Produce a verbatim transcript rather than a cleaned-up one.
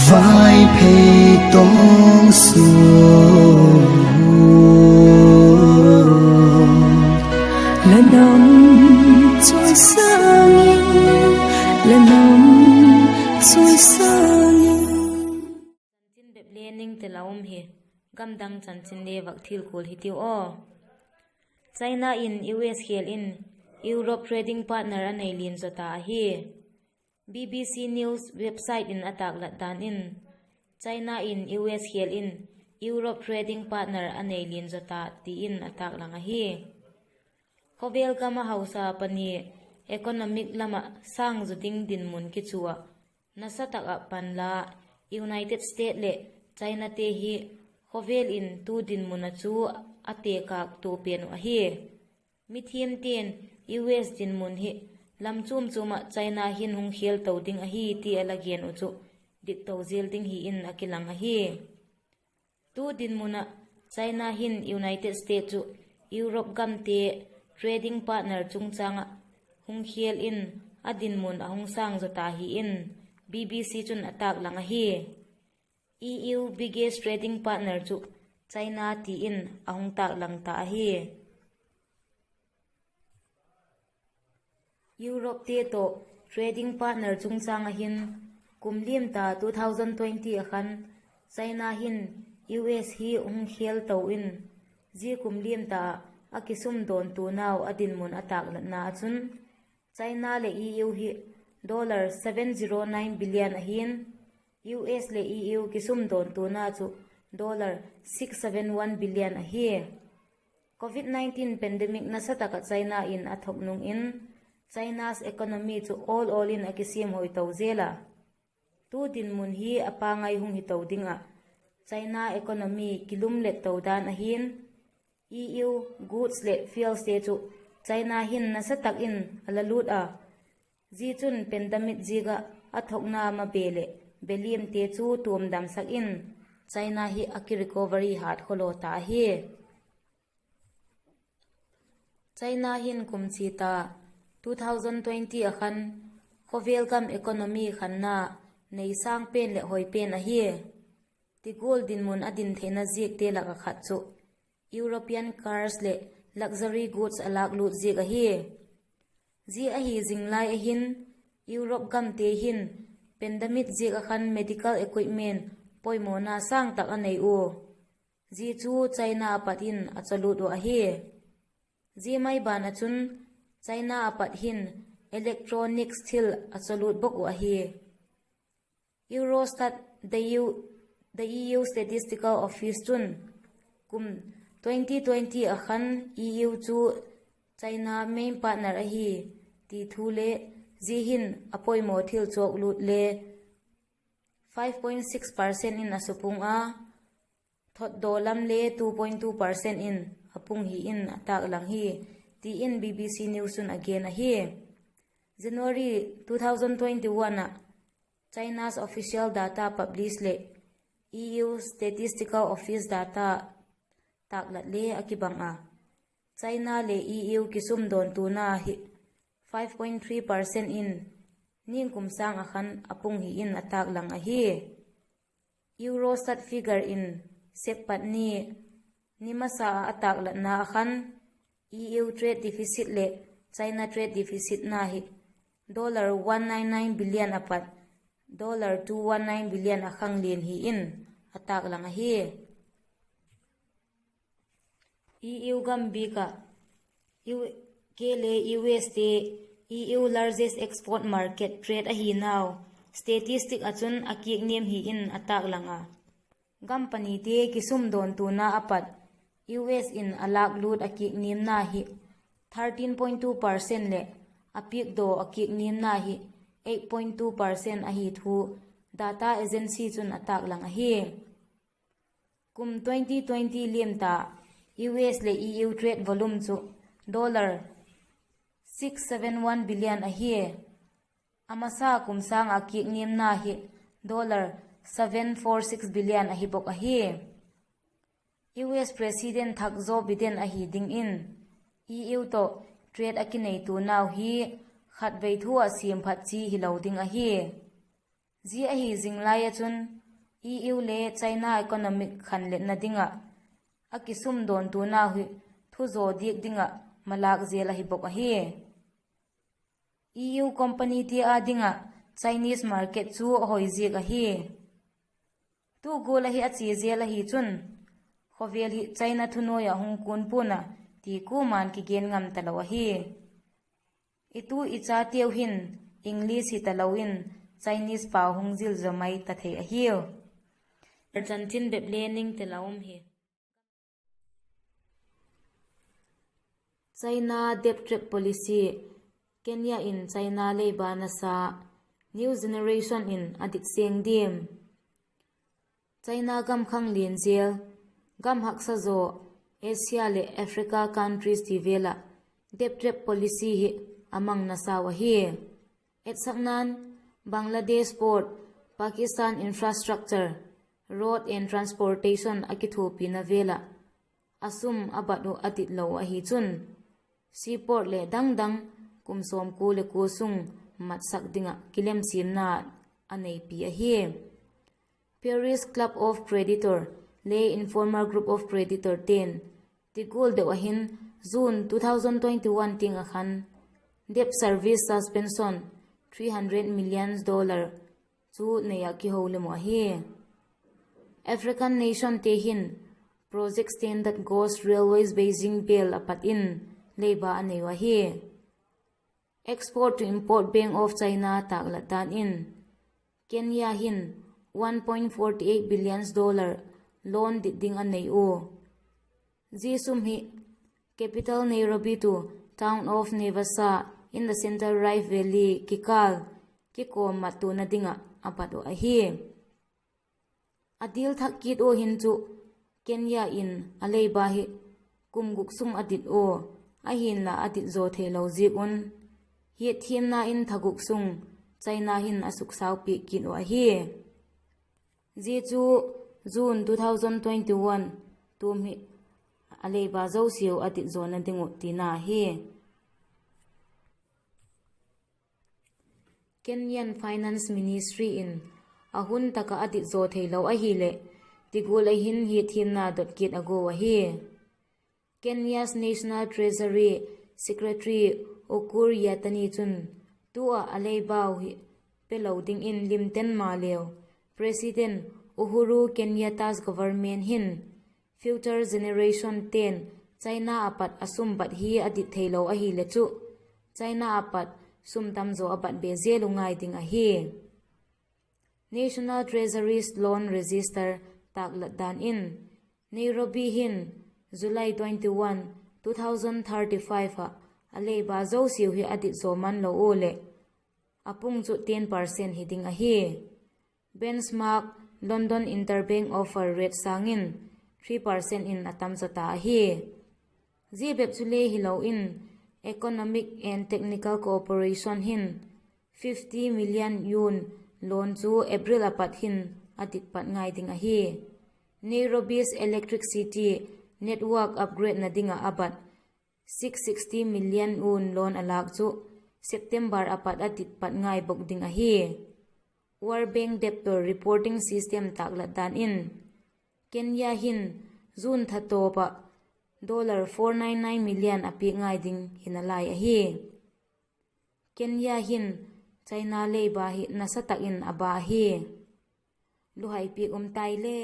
Vaiphei tong suak, la nam chawisâng in, la nam chawisâng in. Chanchin bep le ning tel a um hi, gamdang chanchin le vak thil kual hitiu aw. China in U S khêl in Europe trading partner a nei lian zaw ta ahi. B B C News website in a tâklat dan in, China in U S khêl in Europe trading partner a nei lian zaw ta ti in a tâklang ahi. Khawvel gam a hausa pani economic lam ah sâng zaw ding dinmun kichu ah nasa tak ah panla United States leh Chinate hi khawvel in tu dinmun ah chu a tekâk tua pen uh ahi. Mithiamte'n U S dinmun hi lam chuam chuam ah China hin hung khêl to ding ahi ti a la gen uh chu dikto zel ding hi in a kilang ahi. Tu dinmun ah China hin United States chu Europe gamte trading partner chungchâng ah hung khêl in a dinmun a hung sâng zaw ta hi in B B C chun a tâklang ahi. E U biggest trading partner chu China ti in a hung tâklang ta ahi. Europete tawh trading partner chungchâng ah hin kum liam ta two thousand twenty ah khan China hin U S hi hung khêl to in, zia kum liam ta ah a kisumdawntuanau a dinmun a tâklatna ah chun China leh E U hi dollar seven zero nine billion ahi'n, U S leh E U kisumdawntuana chu dollar six seven one billion ahi. Covid nineteen pandemic nasa tak ah China in a thok nung in China's economy chu awl awl in a kisiam hoi to zel a. Tu dinmun hi a pangai hung hi to ding ah China economy kilumlet to dan ahi'n, E U goods leh fuelste chu China hin nasa tak in a la lût a, zia chun pandemic ziak ah a thokna mabe leh beliamte chu tuamdamsak in China hi a kirecovery hât khawlaw ta ahi. China hin kum chia ta two thousand twenty ah khan khawvel gam economy khanna nei sâng pen leh hoi pen ahi. Ti gual dinmun a din theina ziakte lak ah khat chu European cars leh luxury goods a lâklût ziak ahi. Zia ahi zing lai ah hin Europe gamte hin pandemic ziak ah khan medical equipment poimawna sâng tak a nei ua, zia chu China a pat in a chawlût uh ahi. Zia mai ban ah chun China a pat hin electronics thil a chawlût bawk uh ahi. Eurostat, the E U, the E U Statistical Office chun kum twenty twenty ah khan E U chu China main partner ahi ti thu le zia hin a poimaw thil chawklût le five point six percent in a supung a, thotdaw lam le two point two percent in a pung hi in a tâklang hi, ti in B B C News chun a gen ahi. January two thousand twenty-one ah China's official data publish leh E U Statistical Office data tâklat le a kibang a, China leh E U kisumdawntuana hi five point three percent in ningkum sâng ah khan a pung hi in a tâklang ahi. Eurostat figure in September ni, ni masa ah a tâklatna ah khan E U trade deficit leh China trade deficitna hi dollar one nine nine billion a pat dollar two one nine billion a khang lian hi in a tâklang ahi. E U gam bik ah U K le U S te E U largest export market trade ahi nau statistic ah chun a kiakniam hi in a tâklang a, gam panite kisumdawntuana a pat U S in a lâklût a kiakniamna hi thirteen point two percent leh a piakdaw a kiakniamna hi eight point two percent ahi thu data agency chun a tâklang ahi. Kum twenty twenty liam ta U S leh E U trade volume chu dollar six seven one billion ahi. A masa kum sâng ah kiakniamna hi dollar seven four six billion ahi bawk ahi. U S President thak Joe Biden ahi dingin E U tawh trade a kineituanau hi khatvei thu ah siamphat chi hilo ding ahi. Zia ahi zing lai ah chun E U le China economic khanletna ding ah a kisumdawntuanau hi thuzaw diak ding ah malâk zel ahi bawk ahi. E U companyte â ding ah Chinese market chu a hoi ziak ahi. Tu gual ahi a chia zel ahi chun, khawvel hi China thunuai ah hung kuan pua'n a ti kuama'n kigen ngam talo ahi. I tu i chateu hin English hitalo in Chinese pau hung zil zaw mai ta thei ahiu. Archantin bep le ning tel a um hi. China debt trap policy, Kenya in China leiba nasa, new generation in a dit seng diam? China gam khang lian zel, gam haksa zaw, Asia leh Africa countries ti vel ah debt trap policy hi a mang nasau ahi. Etsakna'n, Bangladesh port, Pakistan infrastructure, road and transportation a kithuapina vel ah a sum a bat uh a dit lo ahi chun, seaport leh dang dang kum sawmkua leh kua sung matsak ding ah kilemsiamna a neipi ahi. Paris Club of Creditor le Informal Group of Creditor te'n ti gual deu ah hin June two thousand twenty-one tiang ah khan debt service suspension three hundred million dollar chu nei ah kiho lem uh ahi. African nationte hin Project Standard Gauge Railways Beijing bêl a pat in leiba a nei uh ahi. Export to Import Bank of China tâklat dan in, Kenya hin one point forty eight billion dollar loan dit ding a nei ua. Zia sum hi capital Nairobi to town of Naivasha in the Central Rift Valley kikâl kikawm mattuana ding ah a bat uh ahi. A dil thak kit ua hin chu, Kenya in a leiba hi kum guk sung a dit ua, ahinla a dit zaw theilo ziak un, hiatthiamna in tha guk sung China hin a suksaupiak kit uh ahi. Zia chu June two thousand twenty-one tuam hi a leiba zosiau a dit zawna ding uh tina ahi. Kenyan Finance Ministry in a hun tak ah a dit zaw theilo ahileh, ti gual ah hin hiatthiamna dot kit a gua ahi. Kenya's National Treasury Secretary Ukur Yatani chun, tu ah a leibau hi pelo dingin limten maleu, President Uhuru Kenyatta's government hin future generation te'n China a pat a sum bat hi a dit theilo ahile chu, China a pat sum tamzaw a bat be zel uh ngai ding ahi. National Treasury's Loan Register tâklat dan in, Nairobi hin July twenty-one, two thousand thirty-five ah a leiba zosiau hi a dit zaw man lo ua leh, a pung chu ten percent hi ding ahi. Benchmark London Interbank Offer Rate sâng in three percent in a tam zaw ta ahi. Zia bep chule hilo in, Economic and Technical Cooperation hin fifty million yuan loan chu April a pat hin a dit pat ngai ding ahi. Nairobi's electricity network upgradena ding ah a bat six sixty million yuan loan a lâk chu September a pat a dit pat ngai bok ding ahi. World Bank debtor reporting system tâklat dan in, Kenya hin June tha tawp ah dollar four nine nine million a piak ngai ding hi nalai ahi. Kenya hin China leiba hi nasa tak in a ba ahi. Luhai piak um tai le.